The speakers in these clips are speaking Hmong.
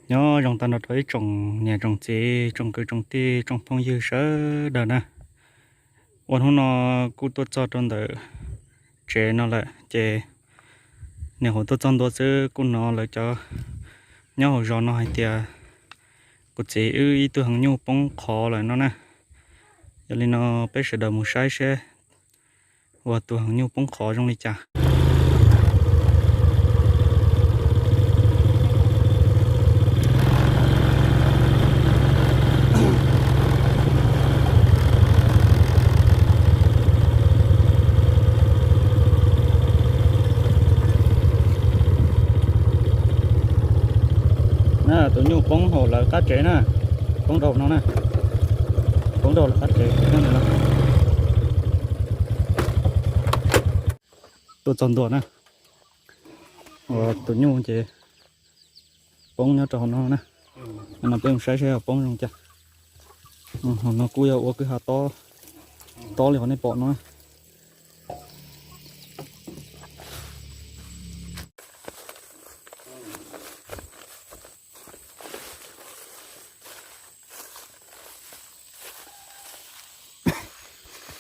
Nyob zoo tag nrho rau ib tsoom niam tsoom txiv, tsoom kwv tsoom tij, tsoom phooj ywg sawv daws na. Ua hnub no kuj tuaj txog rau ntawm tsev no lawm ces niam hauv tuaj txog ntua xwb kuj hnov lawv cov nyob hauv zos no hais tias kuv txiv wb ib tug heev nyuj poob qhov lawm no na. Yog li no peb sawv daws mus saib seb uas tus heev nyuj poob qhov zoo li cas. Na, tus nyuj poob hauv lawv qab tsev na, poob rau no na, poob rau lawv qab tsev. Tuaj txog ntua na, tus nyuj ces poob nyob rau hauv no na. No peb mus saib seb poob zoo cas. Hauv no kuj yog ua kwj ha tob li qhov nej pom no.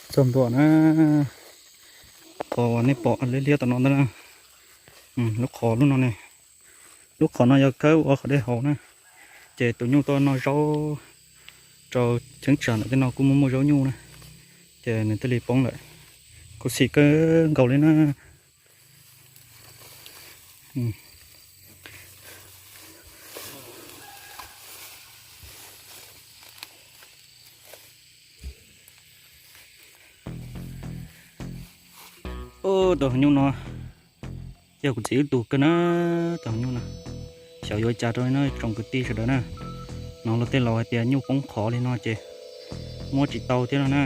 Txog ntua na, qhov uas nej pom liab liab tom no ntag na. Lub qhov lub no ne, lub qhov no yog khawb ua qhov dej haus na. Ces tus nyuj tuaj noj zaub rau cheeb tsam ntawm tej no kuj muaj muaj zaub nyuj na, ces nws thiaj li poob lawm. Khuv xim kawg nkaus li na. Tus heev nyuj no yog kuv txiv wb tus kawg na, tus heev nyuj no. Xyov yuav cas rau no tsoom kwv tij sawv daws na. Hnov luag tej laus hais tias nyuj poob qhov li no ces muab tsis tau thiab no na.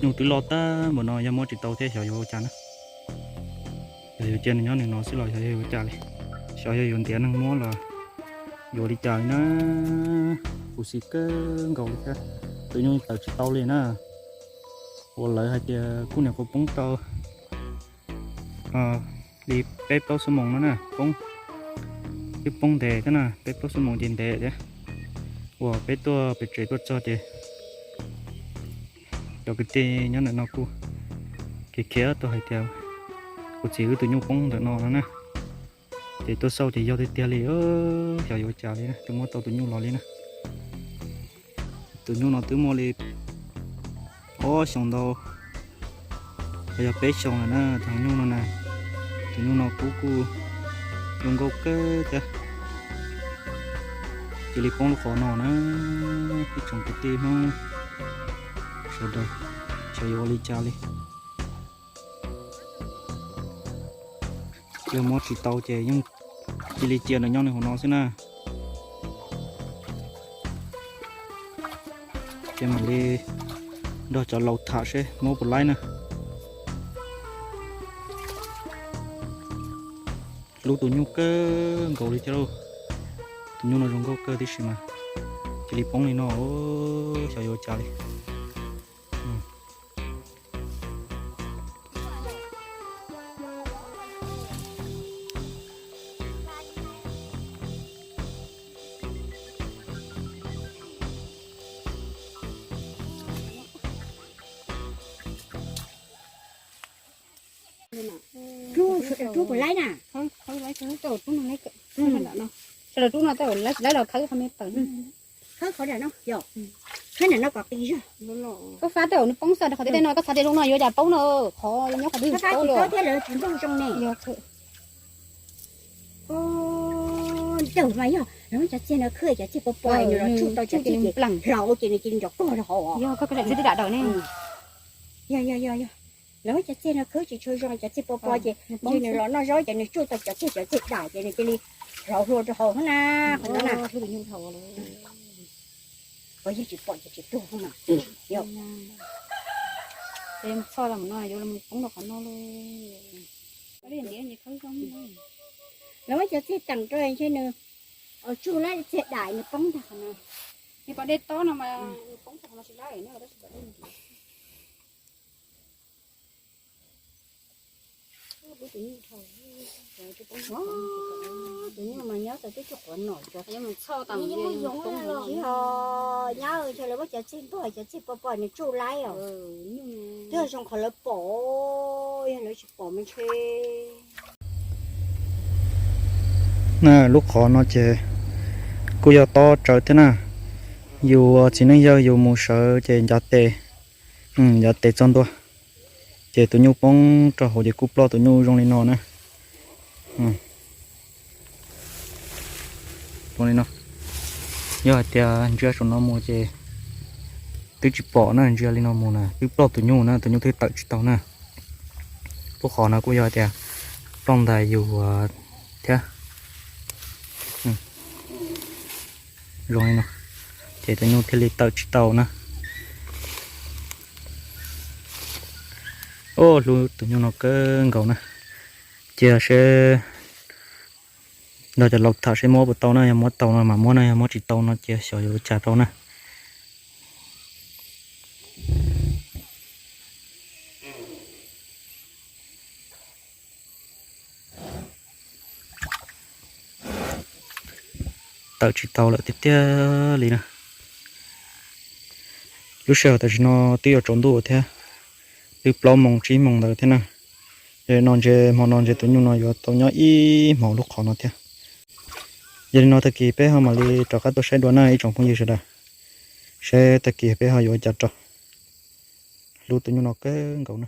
Nyuj twb loj tag npaum no yog muab tsis tau thiab xyov yuav ua cas na. Yog yuav cia nws nyob nws no xwb los xyov yog yuav ua cas li. Xyov yog yuav ntiav neeg muab los yuav li cas li na. Khuv xim kawg nkaus li thiab. Tus nyuj tawm tsis tau li na. Uas lawv hais tias kuj niam kuj poob tau li peb plaub xuab moos no na, poob, twb poob ntev thiab na, peb plaub xuab moos ces ntev thiab. Uas peb tuaj pem tsev tuaj txog ces cov kwv tij nyob ntawm no kuj khiav khiav tuaj hais tias kuv txiv wb tus nyuj poob ntawm no no na. Ces tuaj xauj ces yog tiag tiag li, xyov yuav ua cas li na, twb muab tau tus nyuj los li na. Tus nyuj no twb muaj li ob xyoos ntau, los yog peb xyoos lawm na, tus nyuj no na. Tus nyuj no kub kuj zoo nkauj kawg thiab. Cia li poob lub qhov no na, ib tsoom kwv tij Hmoob sawv daws, xyov yuav ua li cas li. Yog muab tsis tau ces yeej cia li cia nws nyob nws hauv no xwb na. Ces mam li nrog cov laus tham seb muab puas laib na. Hlub tus nyuj kawg nkaus li thiab lauj. Tus nyuj no zoo nkauj kawg tib si mas cia li poob li no, xyov yuav ua cas li. Rub, rub puas laib na? Sawv daws rub no, laib los khawb qhov me tawm. Khawb qhov ntawm no, khawb ntawm no kom qis zog. Koj fab tej zaum nws poob xwb, qhov tiaj no koj xav tias zoo no yuav cas poob no, qhov nyob qhov twg poob thiab lawv tsis nplooj zoo ne. Ntawm mas yog lawv muab cov txiag no khawb cov txiag pos pos nws los tsuj tau cov txiag ces hlau ces nws cia li nrov kog rau hauv. Yog, yog, yog. Lawv muab cov txiag no khawb tsis tshua zoo, cov txiag pos pos ces ntshe nws los noj zaub ces nws tsuj tau cov txiag, cov txiag dam ces nws cia li hlau hlua rau hauv na, qhov no na. Koj yeej tsis pom ces tsis tuag mas. Yog. Txhoj los no yuav poob rau qhov no lauj. Lawv muab cov txiag teem rau ntshe nws tsuj lawm txiag dam nws poob tag qhov no. Nws pom dej tob no mas nws poob tag qhov no tsis lawm no tab sis pom dej. Tus nyuj mas Tsis ho nyab, ntshe lawv muab cov txij npog cov txij pos pom nws tsuj laib os. Twb zoo qhov lawv pom, yog lawv tsis pom mas ntshe. Na, lub qhov no ces kuj yog tob tsawv thiab na. Yus txiv neej yawg yus mus sawv ces ncav tes, ncav tes txog ntua, ces tus nyuj poob rau hauv ces kuj ploj tus nyuj zoo li no na. Zoo li no. Yog hais tias ntsia saum no mus ces twb tsis pom na, ntsia li no mus na twb ploj tus nyuj na, tus nyuj twb tawm tsis tau na. Lub qhov no kuj yog hais tias ploj ntawm yus thiab. Zoo li no, ces tus nyuj thiaj li tawm tsis tau na. Ub, hlub tus nyuj no kawg nkaus na. Cia seb nrog cov laus tham seb muab puas tau na, yog muab tau no mam muab na, yog muab tsis tau no cia xyov yuav ua cas rau na. Tawm tsis tau lawm tiag tiag li na. Lub sij hawm tam sim no twb yuav tsaus ntuj thiab, twb plaub moos tsib moos ntawd thiab na. Yog li no ntshe hmo no ntshe tus nyuj no yuav tau nyob ib hmos lub qhov no thiab. Yog li no tag kis peb ho mam li rov qab tuaj saib dua na ib tsoom phooj ywg sawv daws, seb tag kis peb ho yuav ua cas rau. Hlub tus nyuj no kawg nkaus na.